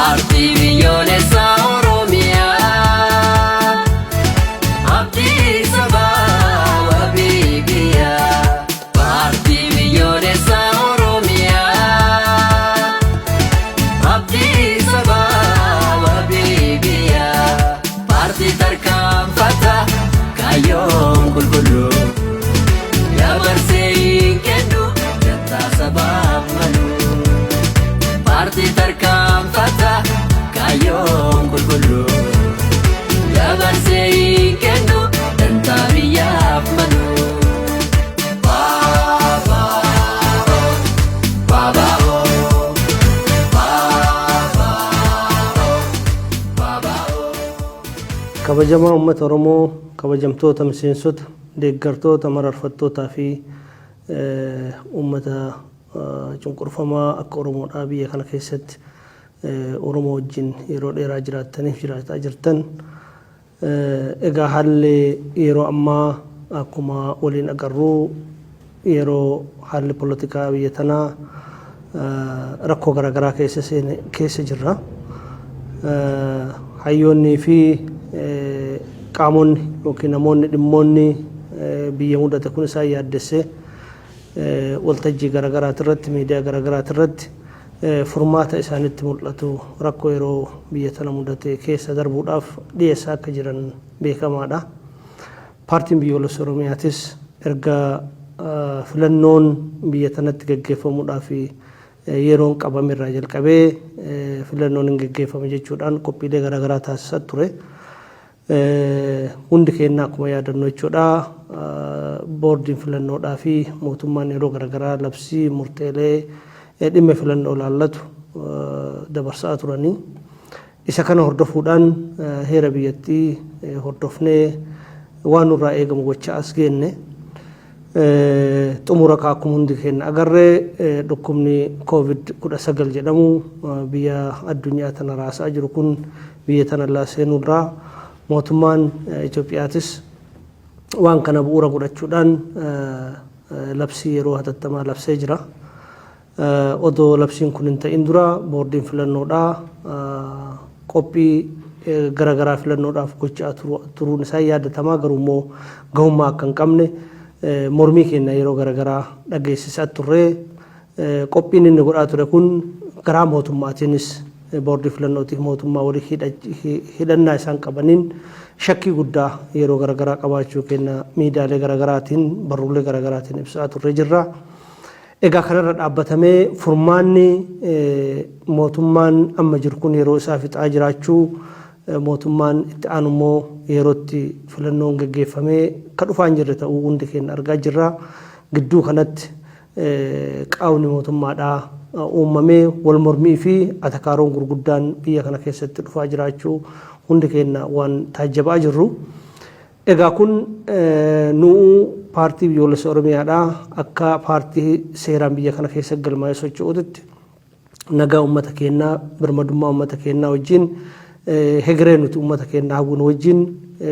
Paartii Biyyoolessaa Oromiyaa. Abdii sabaa wabii biyyaa. Paartii Biyyoolessaa Oromiyaa. Abdii sabaa wabii biyyaa. Paartii tarkaanfataa kaayyoon qulqulluu. Dabarsee hin kennu dantaa sabaaf malu. Paartii tarkaanfataa kaayyoon qulqulluu. Dabarsee hin kennu dantaa biyyaaf malu. Baabaa Baabaa Baabaa. Kabajamaa uummata Oromoo, kabajamtoota miseensota, deeggartoota, mararfattootaa fi uummata cunqurfamaa akka Oromoodhaa biyya kana keessatti Oromoo wajjin yeroo dheeraa jiraattaniif jiraataa jirtan. Egaa haalli yeroo ammaa akkuma waliin agarru yeroo haalli polotikaa biyya tanaa rakkoo garaagaraa keessa seene keessa jirra. Hayyoonnii fi qaamonni yookiin namoonni dhimmoonni biyya mudate kun isaan yaaddesse waltajjii garaagaraati irratti, miidiyaa garaagaraati irratti furmaata isaanitti mul'atu rakkoo yeroo biyya tana mudate keessa darbuudhaaf dhiyeessaa akka jiran beekamaadha. Paartiin Biyyoolessa Oromiyaatis erga filannoon biyya tanatti gaggeeffamuudhaaf yeroon qabame irraa jalqabee filannoon hin gaggeeffame jechuudhaan qophiilee garaagaraa taasisaa ture. Hundi keenya akkuma yaadannu jechuudha, boordiin filannoodhaa fi mootummaan yeroo garaagaraa labsii murteelee dhimma filannoo ilaallatu dabarsaa turanii. Isa kana hordofuudhaan heera biyyattii hordofnee waan nurraa eegamu gochaa as geenne. Xumura akkuma hundi keenya agarree, dhukkubni Covid 19 jedhamu biyya addunyaa tana raasaa jiru kun biyya tana seenuurraa mootummaan Itoophiyaatis waan kana bu'uura godhachuudhaan labsii yeroo hatattamaa labsee jira. Odoo labsiin kun hin ta'in dura boordiin filannoodhaa qophii garaagaraa filannoodhaaf gochaa turuun isaa yaadatamaa, garuu immoo gahummaa akka hin qabne mormii keenya yeroo garaagaraa dhageessisaa turre. Qophiin inni godhaa ture kun karaa mootummaatiinis boordii filannootiif mootummaa walii hidhannaa isaan qabaniin shakkii guddaa yeroo garaagaraa qabaachuu keenya miidiyaalee garaagaraatiin, barruulee garaagaraatiin ibsaa turre jirra. Egaa kanarra dhaabbatamee furmaanni mootummaan amma jiru kun yeroo isaa fixaa jiraachuu, mootummaan itti aanu immoo yerootti filannoon geggeeffamee ka dhufaa hin jirre ta'uu hundi keenya argaa jirra. Gidduu kanatti qaawni mootummaadhaa uumamee wal mormii fi atakaaroon gurguddaan biyya kana keessatti dhufaa jiraachuu hundi keenya waan taajjabaa jirru. Egaa kun nuu Paartii Biyyoolessa Oromiyaadhaa akka paartii seeraan biyya kana keessa galmaa'ee socho'uutitti nagaa uummata keenyaa, birmadummaa uummata keenyaa wajjin, hegeree nuti uummata keenyaa hawwinu wajjin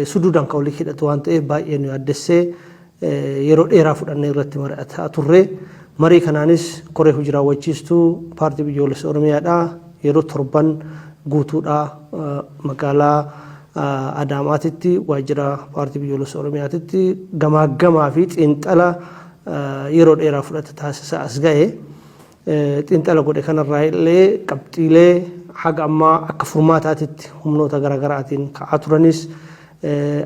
suduudhaan kan walii hidhatu waan ta'eef baay'ee nu yaaddessee yeroo dheeraa fudhannee irratti mari'ataa turre. Marii kanaanis koree hojii raawwachiistuu Paartii Biyyoolessa Oromiyaadhaa yeroo 7 guutuudhaa magaalaa Adaamaatitti waajjira Paartii Biyyoolessa Oromiyaatitti gamaaggamaa fi xiinxala yeroo dheeraa fudhate taasisaa as ga'e. Xiinxala godhe kanarraa illee qabxiilee haga ammaa akka furmaataatitti humnoota garaagaraatiin ka'aa turanis,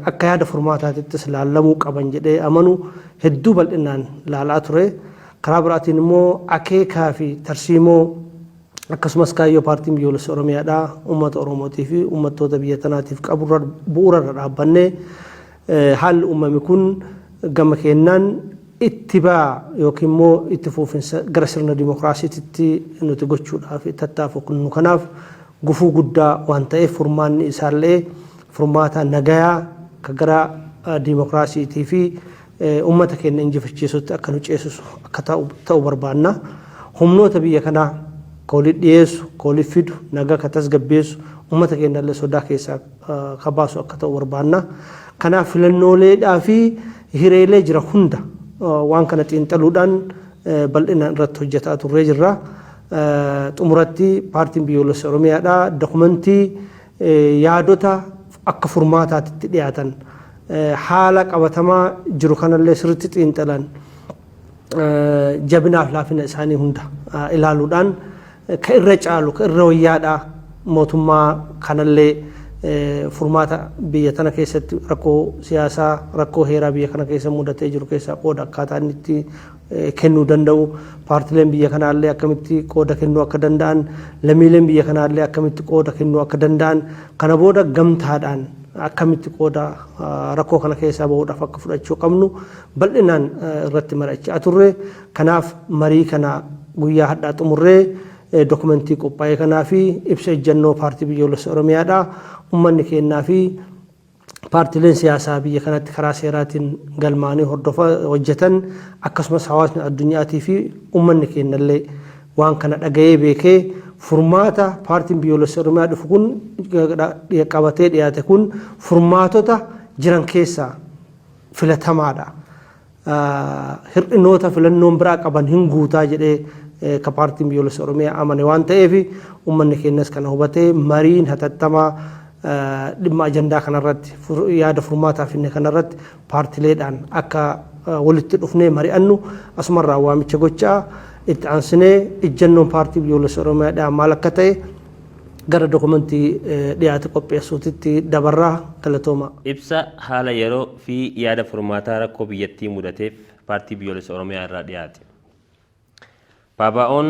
akka yaada furmaataatittis laallamuu qaban jedhee amanu hedduu bal'inaan laalaa ture. Karaa biraatiin immoo akeekaa fi tarsiimoo akkasumas kaayyoo Paartiin Biyyoolessa Oromiyaadhaa uummata Oromootii fi uummattoota biyya tanaatiif qabu bu'uura irra dhaabbannee, haalli uumame kun gama keenyaan itti baa yookiin immoo itti fuufinsa gara sirna dimokiraasiitti nuti gochuudhaaf tattaafannu kanaaf gufuu guddaa waan ta'eef, furmaanni isaallee furmaata nagayaa ka gara dimokiraasiitii fi uummata keenya injifachiisutti akka nu ceesisu akka ta'u barbaanna. Humnoota biyya kanaa ka walitti dhiyeessu, ka walitti fidu, nagaa ka tasgabbeessu, uummata keenya illee sodaa keessaa ka baasu akka ta'u barbaanna. Kanaaf filannooleedhaa fi hireelee jira hunda waan kana xiinxaluudhaan bal'inaan irratti hojjetaa turree jirra. Xumuratti paartiin biyyoolessa Oromiyaadha dokumentii yaadota akka furmaataatti dhiyaatan, haala qabatamaa jiru kanallee sirriitti xiinxalan, jabinaaf laafina isaanii hunda ilaaluudhaan ka irra caalu, ka irra wayyaadha, mootummaa kanallee furmaata biyya tana keessatti rakkoo siyaasaa, rakkoo heeraa biyya kana keessa mudatee jiru keessaa qooda akkaataa inni itti kennuu danda'u, paartileen biyya kanaallee akkamitti qooda kennuu akka danda'an, lammiileen biyya kanaallee akkamitti qooda kennuu akka danda'an, kana booda gamtaadhaan akkamitti qooda rakkoo kana keessaa bahuudhaaf akka fudhachuu qabnu bal'inaan irratti mari'achaa turre. Kanaaf marii kana guyyaa hadhaa xumurree dokumentii qophaa'e kanaa fi ibsa ejjennoo paartii biyyoolessa Oromiyaadha. Uummanni keenyaa fi paartileen siyaasaa biyya kanatti karaa seeraatiin galmaanii hordofa hojjetan, akkasumas hawaasni addunyaatii fi uummanni keenyallee waan kana dhaga'ee beekee, furmaata paartiin biyyoolessa Oromiyaa dhufu kun qabatee dhiyaate kun furmaatota jiran keessaa filatamaadha. Hir'inoota filannoon biraa qaban hin guutaa jedhee ka paartiin biyyoolessa Oromiyaa amane waan ta'eef, uummanni keenyas kana hubatee mariin hatattamaa dhimma ajandaa kanarratti, yaada furmaataa finne kanarratti paartileedhaan akka walitti dhufnee mari'annu asumarraa waamicha gochaa, itti aansinee ejjennoon paartii biyyoolessa Oromiyaadhaa maal akka ta'e gara dokumentii dhiyaate qopheessuutitti dabarraa. Galatooma. Ibsa haala yeroo fi yaada furmaataa rakkoo biyyattii mudateef paartii biyyoolessa Oromiyaa irraa dhiyaate. PBO'n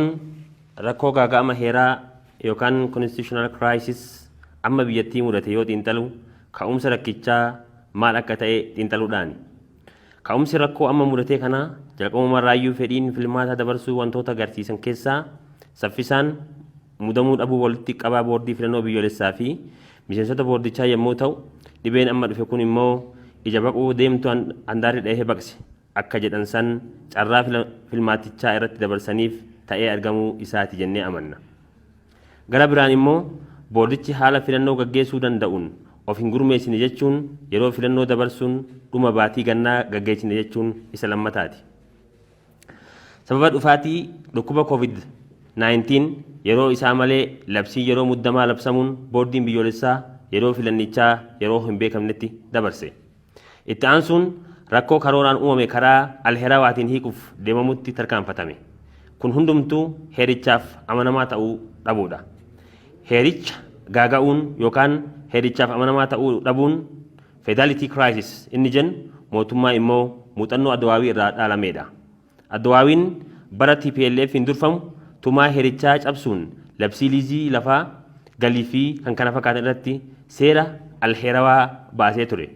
rakkoo gaaga'ama heeraa yookaan constitutional crisis amma biyyattii mudate yoo xiinxalu, ka'umsa rakkichaa maal akka ta'e xiinxaluudhaani. Ka'umsi rakkoo amma mudatee kanaa jalqabumarraayyuu fedhiin filmaata dabarsuu wantoota agarsiisan keessaa saffisaan mudamuu dhabuu walitti qabaa boordii filannoo biyyoolessaa fi miseensota boordichaa yommuu ta'u, dhibeen amma dhufe kun immoo ija baquu deemtu handaarri dhahee baqse akka jedhan san carraa filmaatichaa irratti dabarsaniif ta'ee argamuu isaati jennee amanna. Gara biraan immoo boordichi haala filannoo gaggeessuu danda'uun of hin gurmeessine jechuun yeroo filannoo dabarsuun dhuma baatii gannaa gaggeessine jechuun isa lammataati. Sababa dhufaatii dhukkuba COVID-19 yeroo isaa malee labsiin yeroo muddamaa labsamuun boordiin biyyoolessaa yeroo filannichaa yeroo hin beekamnetti dabarse. Itti aansuun rakkoo karooraan uumame karaa alheerawaatiin hiikuuf deemamutti tarkaanfatame. Kun hundumtuu heerichaaf amanamaa ta'uu dhabuudha. Heericha gaaga'uun yookaan heerichaaf amanamaa ta'uu dhabuun, fidelity crisis inni jennu, mootummaa immoo muuxannoo Addawaawii irraa dhaalameedha. Addawaawiin bara TPLF hin durfamu tumaa heerichaa cabsuun labsii liizii lafaa, galii fi kan kana fakkaatan irratti seera alheerawaa baasee ture.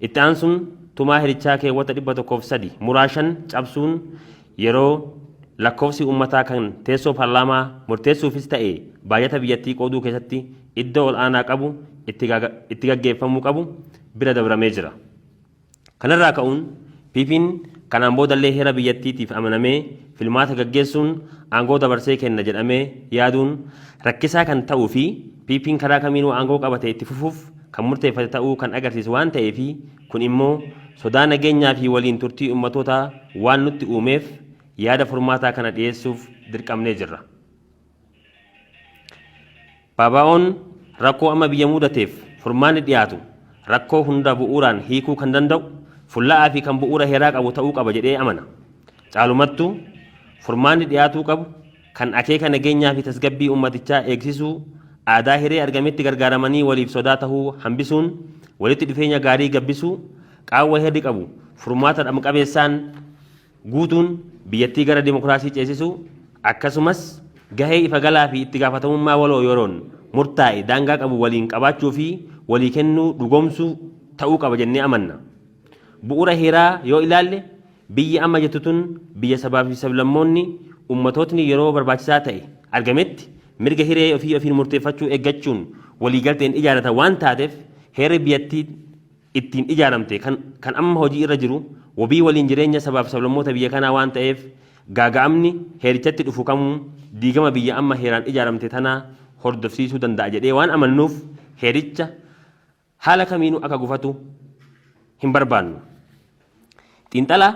Itti aansuun tumaa heerichaa keewwata 103 muraa 5 cabsuun yeroo lakkoofsi uummataa kan teessoo paarlaamaa murteessuufis ta'e baajata biyyattii qooduu keessatti iddoo ol aanaa qabu itti gaggeeffamuu qabu bira dabramee jira. Kanarraa ka'uun PP'n kanaan boodallee heera biyyattiitiif amanamee filmaata gaggeessuun aangoo dabarsee kenna jedhamee yaaduun rakkisaa kan ta'uu fi PP'n karaa kamiinuu aangoo qabate itti fufuuf kan murteeffate ta'uu kan agarsiisu waan ta'eefi, kun immoo sodaa nageenyaa fi waliin turtii ummatootaa waan nutti uumeef yaada furmaataa kana dhiyeessuuf dirqamnee jirra. PBO'n rakkoo amma biyya mudateef furmaanni dhiyaatu rakkoo hunda bu'uuraan hiikuu kan danda'u, fulla'aa fi kan bu'uura heeraa qabu ta'uu qaba jedhee amana. Caalumattuu furmaanni dhiyaatuu qabu kan akeeka nageenyaa fi tasgabbii ummatichaa eegsisuu, aadaa hiree argametti gargaaramanii waliif sodaa tahuu hambisuun walitti dhufeenya gaarii gabbisuu, qaawwa heerri qabu furmaata dhamqabeessaan guutuun biyyattii gara dimokiraasii ceesisuu, akkasumas gahee ifa galaa fi itti gaafatamummaa waloo yeroon murtaa'e daangaa qabu waliin qabaachuu fi walii kennuu dhugoomsuu ta'uu qaba jennee amanna. Bu'uura heeraa yoo ilaalle, biyyi amma jettu tun biyya sabaa fi sablammoonni, ummatootni yeroo barbaachisaa ta'e argametti mirga hiree ofii ofiin murteeffachuu eeggachuun waliigalteen ijaarratan waan taateef, heerri biyyattiin ittiin ijaaramte kan amma hojii irra jiru wabii waliin jireenya sabaaf sablammoota biyya kanaa waan ta'eef, gaaga'amni heerichatti dhufu kamuu diigama biyya amma heeraan ijaaramte tanaa hordofsiisuu danda'a jedhee waan amannuuf heericha haala kamiinuu akka gufatu hin barbaannu. Xiinxala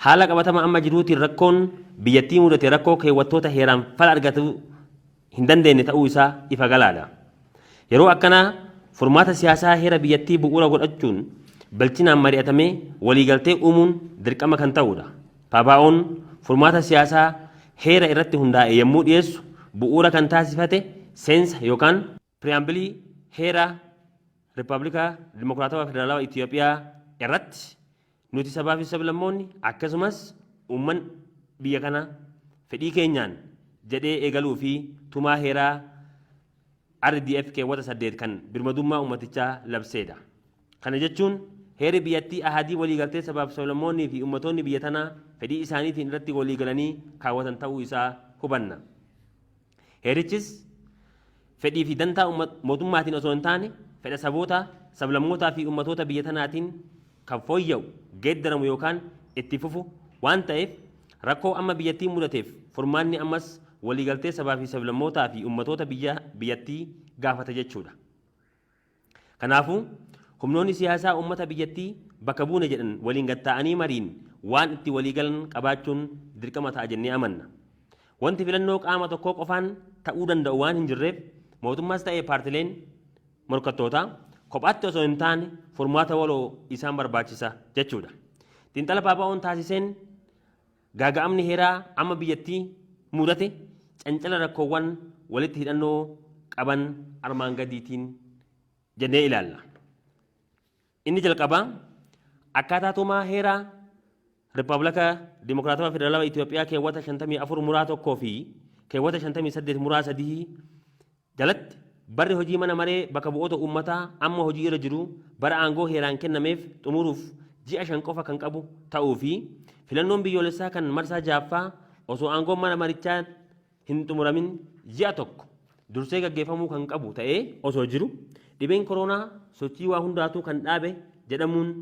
Haala qabatama amma jiruutiin rakkoon biyyattii mudate rakkoo keewwattoota heeraan fala argatuu hin dandeenye ta'uu isaa ifa galaadha. Yeroo akkanaa furmaata siyaasaa heera biyyattii bu'uura godhachuun bilchinaan mari'atamee waliigaltee uumuun dirqama kan ta'uudha. PABO'n furmaata siyaasaa heera irratti hundaa'e yommuu dhiyeessu bu'uura kan taasifate seensa yookaan preamble heera Rippaablika Dimokiraatawaa Federaalawaa Itiyoophiyaa irratti nuti sabaa fi sablammoonni akkasumas uummanni biyya kana fedhii keenyaan jedhee eegaluu fi tumaa heeraa RDF keewwata 8 kan birmadummaa uummatichaa labseedha. Kana jechuun heerri biyyattii ahadii waliigaltee sabaaf sablammoonnii fi uummatoonni biyya tanaa fedhii isaaniitiin irratti waliigalanii kaawwatan ta'uu isaa hubanna. Heerichis fedhii fi dantaa mootummaatiin osoo hin taane fedha saboota, sablammootaa fi uummatoota biyya tanaatiin kan fooyya'u, geeddaramu yookaan itti fufu waan ta'eef rakkoo amma biyyattii mudateef furmaanni ammas waliigaltee sabaa fi sablammootaa fi uummatoota biyya biyyattii gaafata jechuudha. Kanaafuu humnoonni siyaasaa uummata biyyattii bakka buune jedhan waliin gad taa'anii mariin waan itti waliigalan qabaachuun dirqama ta'a jennee amanna. Wanti filannoo qaama tokkoo qofaan ta'uu danda'u waan hin jirreef mootummaas ta'ee paartileen morkattootaa kophaatti osoo hin taane furmaata waloo isaan barbaachisa jechuudha. Xiinxala PABO'n taasiseen gaaga'amni heeraa amma biyyattii mudate cancala rakkoowwan walitti hidhannoo qaban armaan gadiitiin jennee ilaalla. Inni jalqabaa akkaataa tumaa heeraa Rippaablika Dimokiraatawaa Federaalawaa Itiyoophiyaa keewwata 54 muraa 1 fi keewwata 58 muraa 3 jalatti barri hojii mana maree bakka bu'oota uummataa amma hojii irra jiru bara aangoo heeraan kennameef xumuruuf ji'a 5 qofa kan qabu ta'uu fi filannoon biyyoolessaa kan marsaa 6ffaa osoo aangoon mana marichaa hin xumuramin ji'a 1 dursee gaggeeffamuu kan qabu ta'ee osoo jiru dhibeen koroonaa sochii waa hundaatuu kan dhaabe jedhamuun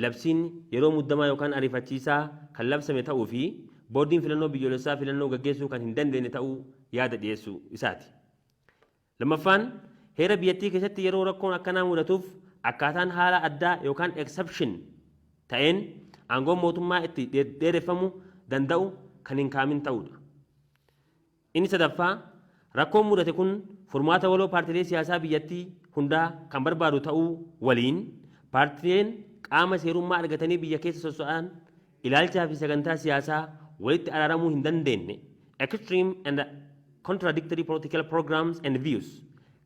labsiin yeroo muddamaa yookaan ariifachiisaa kan labsame ta'uu fi boordiin filannoo biyyoolessaa filannoo gaggeessuu kan hin dandeenye ta'uu yaada dhiyeessuu isaati. Lammaffaan, heera biyyattii keessatti yeroo rakkoon akkanaa mudatuuf akkaataan haala addaa yookaan exception ta'een aangoon mootummaa itti dheereffamu danda'u kan hin kaa'amin ta'uudha. Inni sadaffaa, rakkoon mudate kun furmaata waloo paartilee siyaasaa biyyattii hundaa kan barbaadu ta'uu waliin paartileen qaama seerummaa argatanii biyya keessa sosso'an ilaalchaa fi sagantaa siyaasaa walitti araaramuu hin dandeenne, extreme and contradictory political programs and views,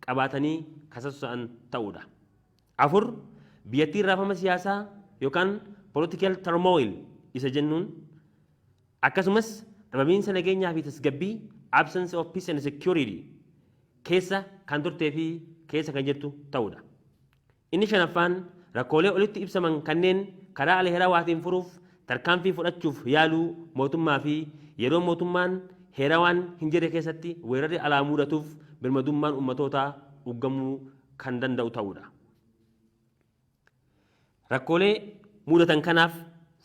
qabaatanii kan sosso'an ta'uudha. 4, Biyyattiin raafama siyaasaa yookaan political turmoil isa jennuun akkasumas dhabamiinsa nageenyaa fi tasgabbii, absence of peace and security, keessa kan turtee fi keessa kan jirtu ta'uudha. Inni shanaffaan, rakkoolee olitti ibsaman kanneen karaa alheerawaatiin furuuf tarkaanfii fudhachuuf yaaluu mootummaa fi yeroo mootummaan heerawaan hin jirre keessatti weerarri alaa mudatuuf birmadummaan ummatootaa uggamuu kan danda'u ta'uudha. Rakkoolee mudatan kanaaf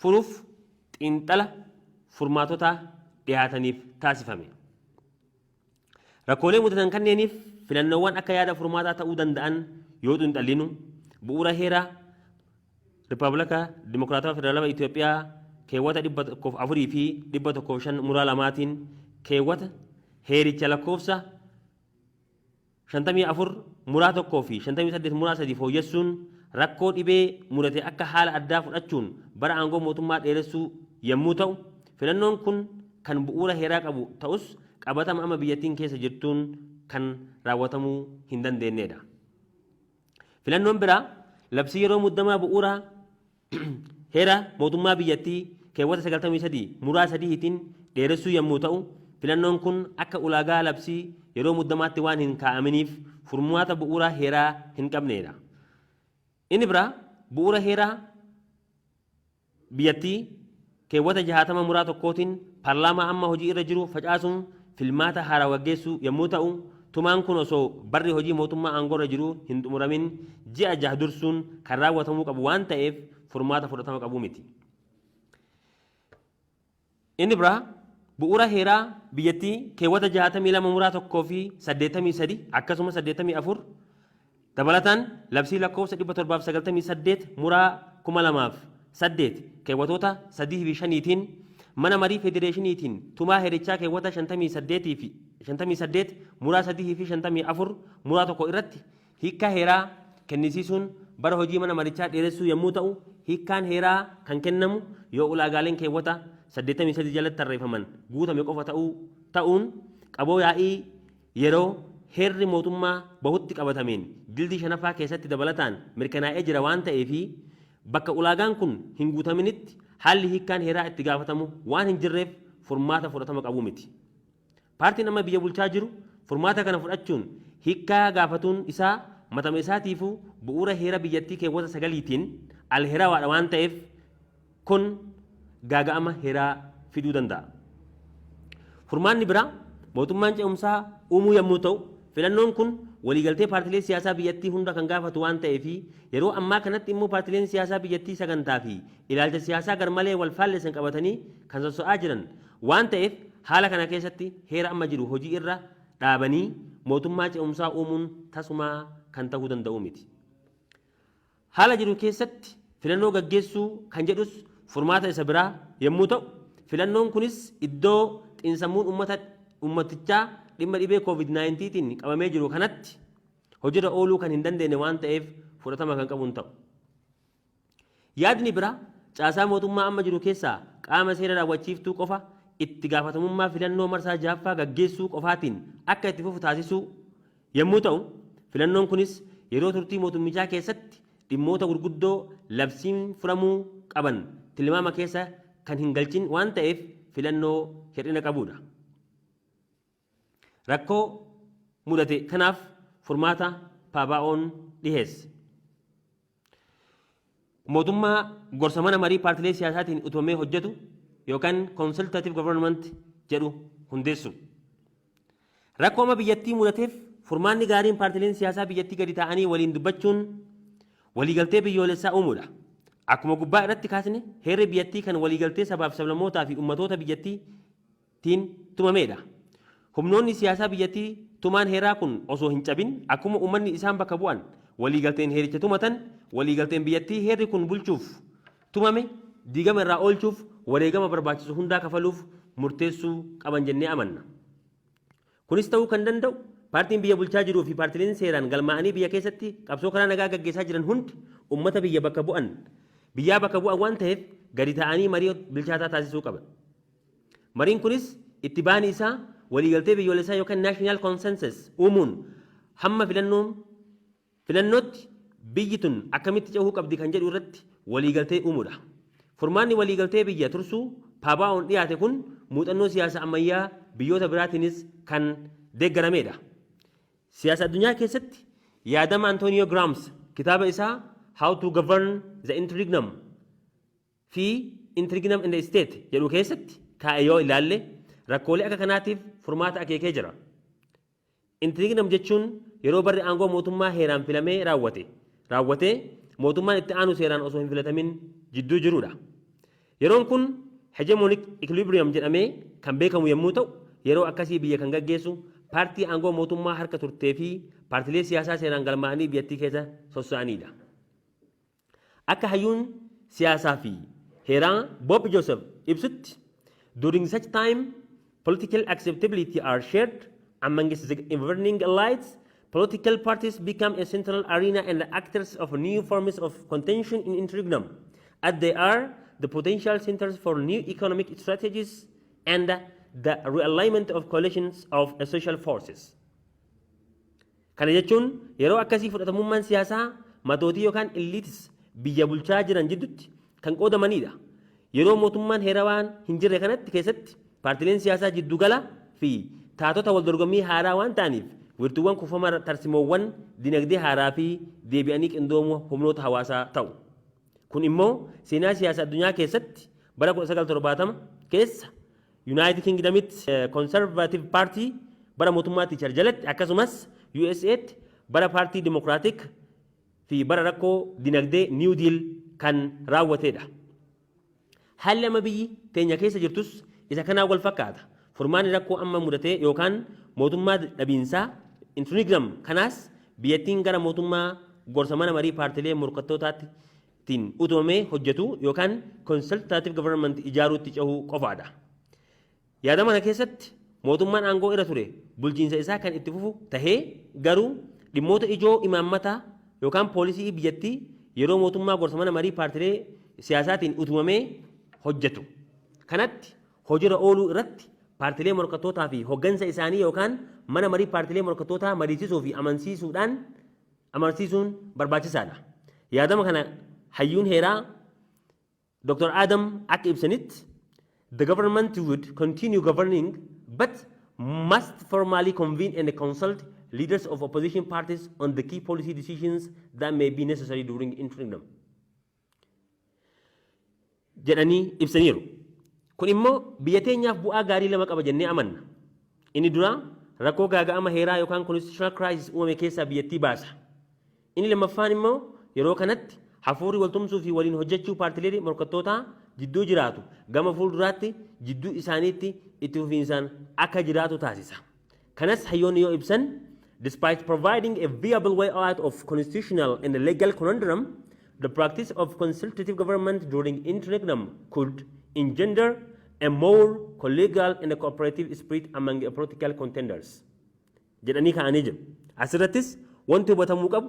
furuuf xiinxala furmaatota dhiyaataniif taasifame. Rakkoolee mudatan kanneeniif filannoowwan akka yaada furmaataa ta'uu danda'an yoo xiinxallinu bu'uura heera Rippaablika Dimokiraatawaa Federaalawaa Itiyoophiyaa keewwata 104 fi 105 muraa 2tiin keewwata heericha lakkoofsa 54 muraa 1 fi 58 muraa 3 fooyyessuun rakkoo dhibee mudate akka haala addaa fudhachuun bara aangoo mootummaa dheeressuu yammuu ta'u, filannoon kun kan bu'uura heeraa qabu ta'us qabatama amma biyyattiin keessa jirtuun kan raawwatamuu hin dandeenneedha. Filannoon biraa labsii yeroo muddamaa bu'uura heera mootummaa biyyattii keewwata 93 muraa 3tiin dheeressuu yammuu ta'u, filannoon kun akka ulaagaa labsii yeroo muddamaatti waan hin kaa'aminiif furmaata bu'uura heeraa hin qabneedha. Inni biraa bu'uura heeraa biyyattii keewwata 60 muraa 1tiin parlaamaa amma hojii irra jiru facaasuun filmaata haaraa gaggeessuu yammuu ta'u, tumaan kun osoo barri hojii mootummaa aangoorra jiruu hin xumuramin ji'a jaha dursuun kan raawwatamuu qabu waan ta'eef furmaata fudhatama qabu miti. Inni biraa bu'uura heeraa biyyattii keewwata 62 muraa 1 fi 83 akkasumas 84 dabalataan labsii lakkoofsa 798 muraa 2000 8 keewwatoota 3 fi 5tiin mana marii federeeshiniitiin tumaa heerichaa keewwata 58 fi 58 muraa 3 fi 54 muraa 1 irratti hiikkaa heeraa kennisiisuun bara hojii mana marichaa dheeressuu yommuu ta'u, hiikkaan heeraa kan kennamu yoo ulaagaaleen keewwata 83 jalatti tarreeffaman guutame qofa ta'uu ta'uun qaboo yaa'ii yeroo heerri mootummaa bahutti qabatameen jildii 5ffaa keessatti dabalataan mirkanaa'ee jira waan ta'ee fi bakka ulaagaan kun hin guutaminitti haalli hiikkaan heeraa itti gaafatamu waan hin jirreef furmaata fudhatama qabu miti. Paartiin amma biyya bulchaa jiru furmaata kana fudhachuun hiikkaa gaafatuun isaa matama isaatiifuu bu'uura heera biyyattii keewwata 9tiin al-heerawaadha waan ta'eef kun gaaga'ama heeraa fiduu danda'a. Furmaanni biraa mootummaan ce'umsaa uumuu yommuu ta'u, filannoon kun waliigaltee paartilee siyaasaa biyyattii hunda kan gaafatu waan ta'ee fi yeroo ammaa kanatti immoo paartileen siyaasaa biyyattii sagantaa fi ilaalcha siyaasaa garmalee wal faallessan qabatanii kan sosso'aa jiran waan ta'eef haala kana keessatti heera amma jiru hojii irra dhaabanii mootummaa ce'umsaa uumuun tasumaa kan ta'uu danda'u miti. Haala jiru keessatti filannoo gaggeessuu kan jedhus furmaata isa biraa yommuu ta'u, filannoon kunis iddoo xiinsammuun ummata ummatichaa dhimma dhibee COVID-19tiin qabamee jiru kanatti hojirra ooluu kan hin dandeenye waan ta'eef fudhatama kan qabu hin ta'u. Yaadni biraa caasaa mootummaa amma jiru keessaa qaama seera raawwachiiftuu qofa itti gaafatamummaa filannoo marsaa 6ffaa gaggeessuu qofaatiin akka itti fufu taasisuu yommuu ta'u, filannoon kunis yeroo turtii mootummichaa keessatti dhimmoota gurguddoo labsiin furamuu qaban tilmaama keessa kan hin galchin waan ta'eef filannoo hir'ina qabuudha. Rakkoo mudate kanaaf furmaata PABO'n dhiheesse. Mootummaa gorsa mana marii paartilee siyaasaatiin utubamee hojjetu yookaan consultative government jedhu hundeessu. Rakkoo amma biyyattii mudateef furmaanni gaariin paartileen siyaasaa biyyattii gadi taa'anii waliin dubbachuun waliigaltee biyyoolessaa uumuudha. Akkuma gubbaa irratti kaasne, heerri biyyattii kan waliigaltee sabaaf sablammootaa fi ummatoota biyyattiitiin tumameedha. Humnoonni siyaasaa biyyattii tumaan heeraa kun osoo hin cabin akkuma ummanni isaan bakka bu'an waliigalteen heericha tumatan, waliigalteen biyyattii heerri kun bulchuuf tumame diigama irraa oolchuuf wareegama barbaachisu hundaa kafaluuf murteessuu qaban jennee amanna. Kunis ta'uu kan danda'u paartiin biyya bulchaa jiruu fi paartileen seeraan galmaa'anii biyya keessatti qabsoo karaa nagaa gaggeessaa jiran hundi ummata biyya bakka bu'an biyyaa bakka bu'an waan ta'eef gadi taa'anii marii bilchaataa taasisuu qaban. Mariin kunis itti baani isaa waliigaltee biyyoolessaa yookaan national consensus uumuun hamma filannoon filannootti biyyi tun akkamitti cehuu qabdi kan jedhu irratti waliigaltee uumuudha. Furmaanni waliigaltee biyya tursuu PABO'n dhiyaate kun muuxannoo siyaasa ammayyaa biyyoota biraatiinis kan deeggarameedha. Siyaasa addunyaa keessatti yaadama Antonio Gramsci kitaaba isaa How to Govern the Interregnum fi Interregnum in the State jedhu keessatti kaa'e yoo ilaalle, rakkoolee akka kanaatiif furmaata akeekee jira. Interregnum jechuun yeroo barri aangoo mootummaa heeraan filamee raawwate raawwatee mootummaan itti aanu seeraan osoo hin filatamin jidduu jiruudha. Yeroon kun hegemonic equilibrium jedhamee kan beekamu yommuu ta'u, yeroo akkasii biyya kan gaggeessu paartii aangoo mootummaa harka turtee fi paartilee siyaasaa seeraan galmaa'anii biyyattii keessa sossa'aniidha. Akka hayyuun siyaasaa fi heeraa Bob Joseph ibsutti, during such time political acceptability are shared amongst the governing elites. Political parties become a central arena and the actors of new forms of contention in interregnum, as they are the potential centers for new economic strategies and the realignment of coalitions of social forces. Kana jechuun yeroo akkasii fudhatamummaan siyaasaa matootii yookaan elites biyya bulchaa jiran jidduutti kan qoodamanidha. Yeroo mootummaan heerawaan hin jirre kanatti keessatti paartileen siyaasaa jiddugala fi taatota wal dorgommii haaraa waan ta'aniif wiirtuuwwan kuufama tarsimoowwan dinagdee haaraa fi deebi'anii qindoomuu humnoota hawaasaa ta'u. Kun immoo seenaa siyaasa addunyaa keessatti bara 1970 keessa United Kingdomitti Conservative Party bara mootummaa Thatcher jalatti, akkasumas USA'tti bara paartii Democratic fi bara rakkoo dinagdee New Deal kan raawwatedha. Haalli amma biyyi teenya keessa jirtus isa kanaan wal fakkaata. Furmaanni rakkoo amma mudatee yookaan mootummaa dhabiinsaa interregnum kanaas biyyattiin gara mootummaa gorsa mana marii paartilee morkattootaatti tiin utubamee hojjetu yookaan consultative government ijaaruutti cehuu qofaadha. Yaadama kana keessatti mootummaan aangoo irra ture bulchiinsa isaa kan itti fufu tahee, garuu dhimmoota ijoo imaammataa yookaan poolisii biyyattii yeroo mootummaa gorsa mana marii paartilee siyaasaatiin utubamee hojjetu kanatti hojiirra ooluu irratti paartilee morkattootaa fi hoggansa isaanii yookaan mana marii paartilee morkattootaa mariisisuu fi amansiisuudhaan amansiisuun barbaachisaadha. Yaadama kana hayyuun heeraa Dr. Adam akka ibsanitti, "The government would continue governing but must formally convene and consult leaders of opposition parties on the key policy decisions that may be necessary during interim," jedhanii ibsaniiru. Kun immoo biyya teenyaaf bu'aa gaarii lama qaba jennee amanna. Inni dura rakkoo gaaga'ama heeraa yookaan constitutional crisis uumame keessaa biyyattii baasa. Inni lammaffaan immoo yeroo kanatti hafuurri waltumsuu fi waliin hojjechuu paartilee morkattootaa jidduu jiraatu gama fuulduraatti jidduu isaaniitti itti fufiinsaan akka jiraatu taasisa. Kanas hayyoonni yoo ibsan, "Despite providing a viable way out of constitutional and legal conundrum, the practice of consultative government during interregnum could engender a more collegial and cooperative spirit among the political contenders," jedhanii kaa'anii jiru. Asirrattis wanti hubatamuu qabu,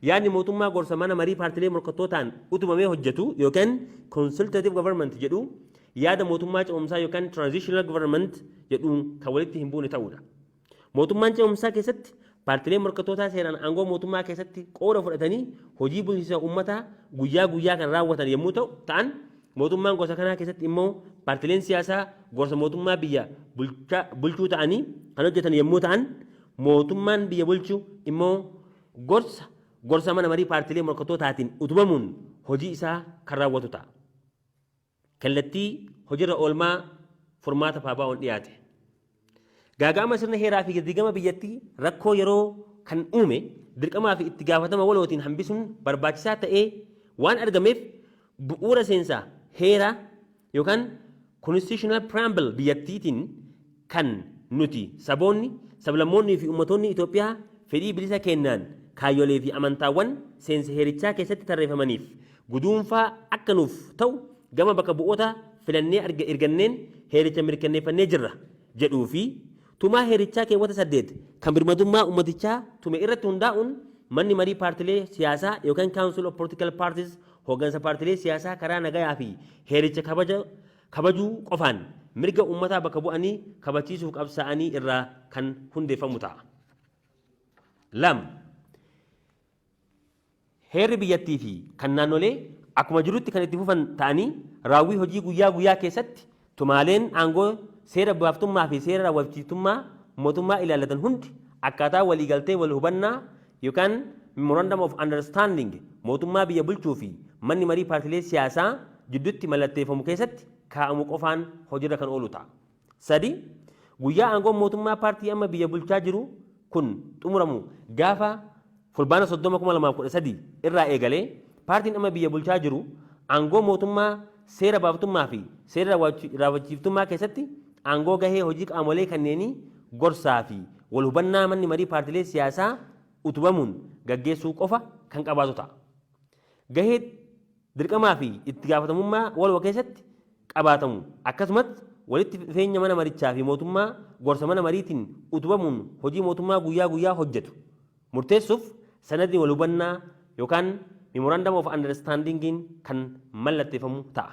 yaadni mootummaa gorsa mana marii paartilee morkattootaan utubamee hojjetu yookaan consultative government jedhu yaada mootummaa ce'umsaa yookaan transitional government jedhu kan walitti hin buune ta'uudha. Mootummaan ce'umsaa keessatti paartileen morkattootaa seeraan aangoo mootummaa keessatti qooda fudhatanii hojii bulchiinsa uummataa guyyaa guyyaa kan raawwatan yommuu ta'an, mootummaan gosa kanaa keessatti immoo paartileen siyaasaa gorsa mootummaa biyya bulchuu ta'anii kan hojjetan yommuu ta'an, mootummaan biyya bulchu immoo gorsa mana marii paartilee morkattootaatiin utubamuun hojii isaa kan raawwatu ta'a. Kallattii hojiirra oolmaa furmaata PABO'n dhiyaate. Gaaga'ama sirna heeraa fi diigama biyyattii rakkoo yeroo kan uume dirqamaa fi itti gaafatama walootiin hambisuun barbaachisaa ta'ee waan argameef, bu'uura seensaa heeraa yookaan constitutional preamble biyyattiitiin kan nuti saboonni, sablammoonnii fi uummattoonni Itoophiyaa fedhii bilisa kennaan kaayyolee fi amantaawwan seensa heerichaa keessatti tarreeffamaniif guduunfaa akka nuuf ta'u gama bakka bu'oota filannee erganneen heericha mirkaneeffannee jirra jedhuu fi tumaa heerichaa keewwata 8 kan birmadummaa uummatichaa tume irratti hundaa'uun, manni marii paartilee siyaasaa yookaan Council of Political Parties hooggansa paartilee siyaasaa karaa nagayaa fi heericha kabajuu qofaan mirga uummataa bakka bu'anii kabachiisuuf qabsaa'anii irraa kan hundeeffamu ta'a. 2, heerri biyyattii fi kan naannolee akkuma jirutti kan itti fufan ta'anii, raawwii hojii guyyaa guyyaa keessatti tumaaleen aangoo seera baaftummaa fi seera raawwachiiftummaa mootummaa ilaallatan hundi akkaataa waliigaltee wal hubannaa yookaan memorandum of understanding mootummaa biyya bulchuu fi manni marii paartilee siyaasaa jidduutti mallatteeffamu keessatti kaa'amu qofaan hojiirra kan oolu ta'a. 3, guyyaa aangoon mootummaa paartii amma biyya bulchaa jiru kun xumuramu gaafa Fulbaana 30/2013 irraa eegalee, paartiin amma biyya bulchaa jiru aangoo mootummaa seera baaftummaa fi seera raawwachiiftummaa keessatti aangoo gahee hojii qaamolee kanneenii gorsaa fi wal hubannaa manni marii paartilee siyaasaa utubamuun gaggeessuu qofa kan qabaatu ta'a. Gahee dirqamaa fi itti gaafatamummaa waloo keessatti qabaatamu, akkasumas walitti dhufeenya mana marichaa fi mootummaa gorsa mana mariitiin utubamuun hojii mootummaa guyyaa guyyaa hojjetu murteessuuf sanadni wal hubannaa yookaan memorandum of understandingiin kan mallatteeffamu ta'a.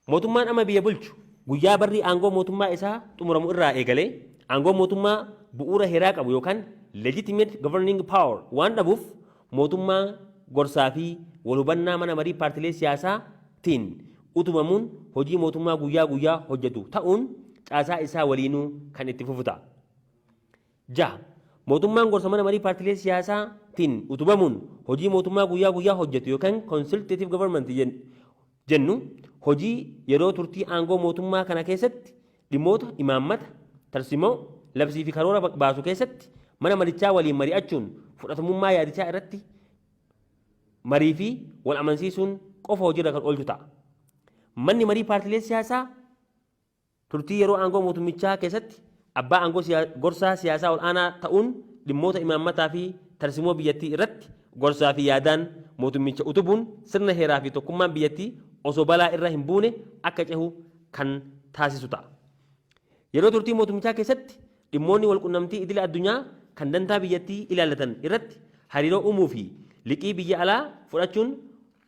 Mootummaan amma biyya bulchu guyyaa barri aangoo mootummaa isaa xumuramu irraa eegalee aangoo mootummaa bu'uura heeraa qabu yookaan legitimate governing power waan dhabuuf, mootummaa gorsaa fi wal hubannaa mana marii paartilee siyaasaatiin utubamuun hojii mootummaa guyyaa guyyaa hojjetu ta'uun caasaa isaa waliinuu kan itti fufu ta'a. 6, mootummaan gorsa mana marii paartilee siyaasaatiin utubamuun hojii mootummaa guyyaa guyyaa hojjetu yookaan consultative government jennu hojii yeroo turtii aangoo mootummaa kana keessatti dhimmoota imaammata, tarsimoo, labsii fi karoora baasu keessatti mana marichaa waliin mari'achuun fudhatamummaa yaadichaa irratti marii fi wal amansiisuun qofa hojiirra kan oolchu ta'a. Manni marii paartilee siyaasaa turtii yeroo aangoo mootummichaa keessatti abbaa aangoo gorsaa siyaasaa ol aanaa ta'uun dhimmoota imaammataa fi tarsimoo biyyattii irratti gorsaa fi yaadaan mootummicha utubuun sirna heeraa fi tokkummaan biyyattii osoo balaa irra hin buune akka cehu kan taasisu ta'a. Yeroo turtii mootummichaa keessatti dhimmoonni walqunnamtii idila addunyaa kan dantaa biyyattii ilaallatan irratti hariiroo uumuu fi liqii biyya alaa fudhachuun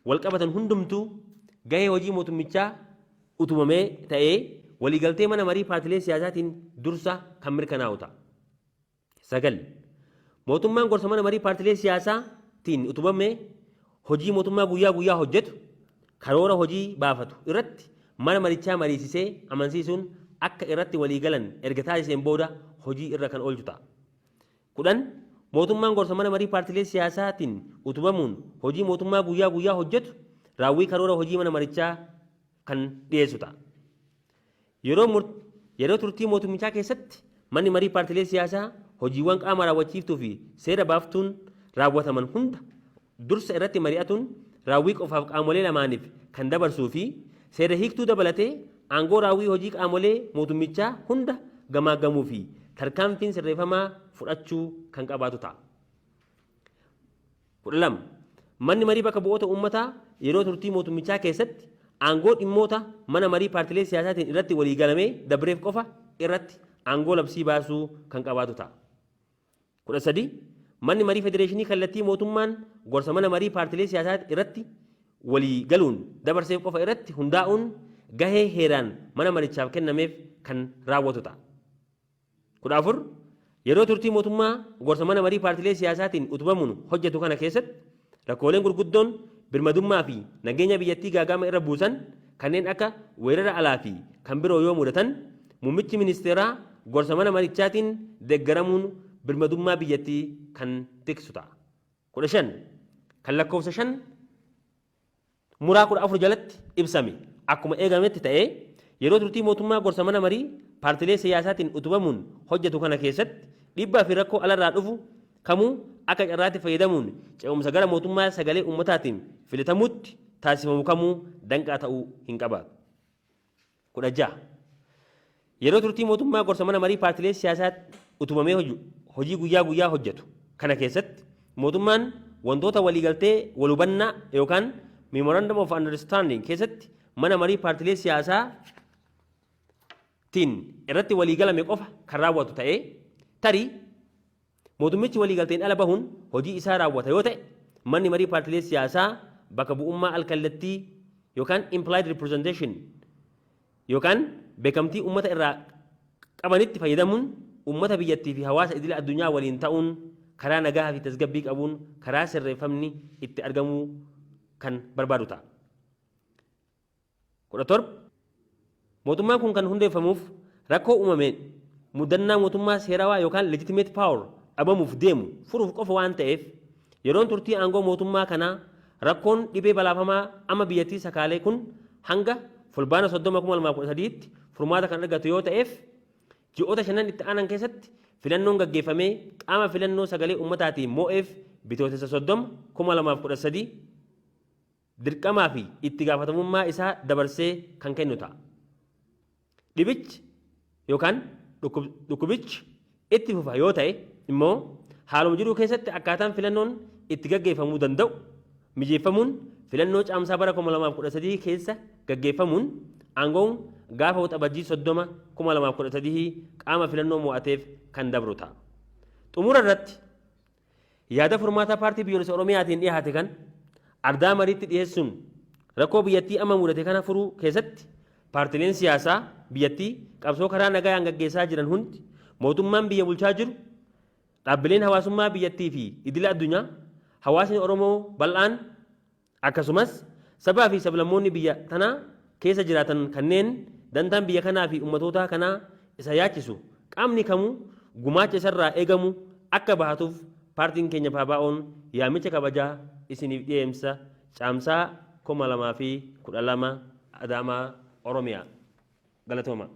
walqabatan hundumtuu gahee hojii mootummichaa utubamee ta'ee waliigaltee mana marii paartilee siyaasaatiin dursa kan mirkanaa'u ta'a. 9, Mootummaan gorsa mana marii paartilee siyaasaatiin utubamee hojii mootummaa guyyaa guyyaa hojjetu, karoora hojii baafatu irratti mana marichaa mariisisee amansiisuun akka irratti walii galan erga taasiseen booda hojii irra kan oolchu ta'a. 10, Mootummaan gorsa mana marii paartilee siyaasaatiin utubamuun hojii mootummaa guyyaa guyyaa hojjetu raawwii karoora hojii mana marichaa kan dhiyeessu ta'a. Yeroo turtii mootummichaa keessatti manni marii paartilee siyaasaa hojiiwwan qaama raawwachiiftuu fi seera baaftuun raawwataman hunda dursa irratti mari'atuun raawwii qofaaf qaamolee lamaaniif kan dabarsuu fi seera hiiktuu dabalatee aangoo raawwii hojii qaamolee mootummichaa hunda gamaaggamuu fi tarkaanfiin sirreeffamaa fudhachuu kan qabaatu ta'a. 12, Manni marii bakka bu'oota uummataa yeroo turtii mootummichaa keessatti aangoo dhimmoota mana marii paartilee siyaasaatiin irratti walii galamee dabreef qofa irratti aangoo labsii baasuu kan qabaatu ta'a. 13, Manni marii federeeshinii kallattii mootummaan gorsa mana marii paartilee siyaasaa irratti walii galuun dabarseef qofa irratti hundaa'uun gahee heeraan mana marichaaf kennameef kan raawwatu ta'a. 14, Yeroo turtii mootummaa gorsa mana marii paartilee siyaasaatiin utubamuun hojjetu kana keessatti rakkooleen gurguddoon birmadummaa fi nageenya biyyattii gaaga'ama irra buusan kanneen akka weerara alaa fi kan biroo yoo mudatan muummichi ministeeraa gorsa mana marichaatiin deeggaramuun birmadummaa biyyattii kan tiksu ta'a. 15, Kan lakkoofsa 5 muraa 14 jalatti ibsame akkuma eegametti ta'ee, yeroo turtii mootummaa gorsa mana marii paartilee siyaasaatiin utubamuun hojjetu kana keessatti dhiibbaa fi rakkoo alarraa dhufu kamuu akka carraatti fayyadamuun ce'umsa gara mootummaa sagalee ummataatiin filatamuutti taasifamu kamuu danqaa ta'uu hin qabaatu. 16, Yeroo turtii mootummaa gorsa mana marii paartilee siyaasaa utubamee hojii guyyaa guyyaa hojjetu kana keessatti mootummaan wantoota waliigaltee walhubannaa yookaan Memorandum of Understanding keessatti mana marii paartilee siyaasaa tiin irratti waliigalame qofa kan raawwatu ta'ee, tarii mootummichi waliigalteen ala bahuun hojii isaa raawwata yoo ta'e manni marii paartilee siyaasaa bakka bu'ummaa al-kallattii yookaan implied representation yookaan beekamtii ummata irraa qabanitti fayyadamuun ummata biyyattii fi hawaasa idila addunyaa waliin ta'uun karaa nagaa fi tasgabbii qabuun karaa sirreeffamni itti argamuu kan barbaadu ta'a. 17, Mootummaan kun kan hundeeffamuuf rakkoo uumameen muddannaa mootummaa seerawaa yookaan legitimate power dhabamuuf deemu furuuf qofa waan ta'eef, yeroon turtii aangoo mootummaa kanaa rakkoon dhibee balaafamaa amma biyyattii sakaalee kun hanga Fulbaana 30, 2013tti furmaata kan argatu yoo ta'eef, ji'oota shanan itti aanan keessatti filannoon gaggeeffamee qaama filannoo sagalee ummataatiin moo'eef Bitootessa 30, 2013 dirqamaa fi itti gaafatamummaa isaa dabarsee kan kennu ta'a. Dhibichi yookaan dhukkubichi itti fufa yoo ta'e immoo haaluma jiruu keessatti akkaataan filannoon itti gaggeeffamuu danda'u mijeeffamuun filannoo Caamsaa bara 2013 keessa gaggeeffamuun aangoon gaafa Waxabajjii 30, 2013 qaama filannoo mo'ateef kan dabru ta'a. Xumura irratti, Yaada furmaataa Paartii Biyyoolessa Oromiyaatiin dhiyaate kan ardaa mariitti dhiyeessuun rakkoo biyyattii amma mudate kana furuu keessatti paartileen siyaasaa biyyattii qabsoo karaa nagayaan gaggeessaa jiran hundi, mootummaan biyya bulchaa jiru, dhaabbileen hawaasummaa biyyattii fi idila addunyaa, hawaasni Oromoo bal'aan, Akkasumas, sabaa fi sablammoonni biyya tanaa keessa jiraatan kanneen dantaan biyya kanaa fi ummatootaa kanaa isa yaachisu qaamni kamuu gumaacha isarraa eegamu akka bahatuuf paartiin keenya PABOn yaamicha kabajaa isiniif dhiyeemsa Caamsaa 2012 Adaamaa Oromiyaa. Galatooma.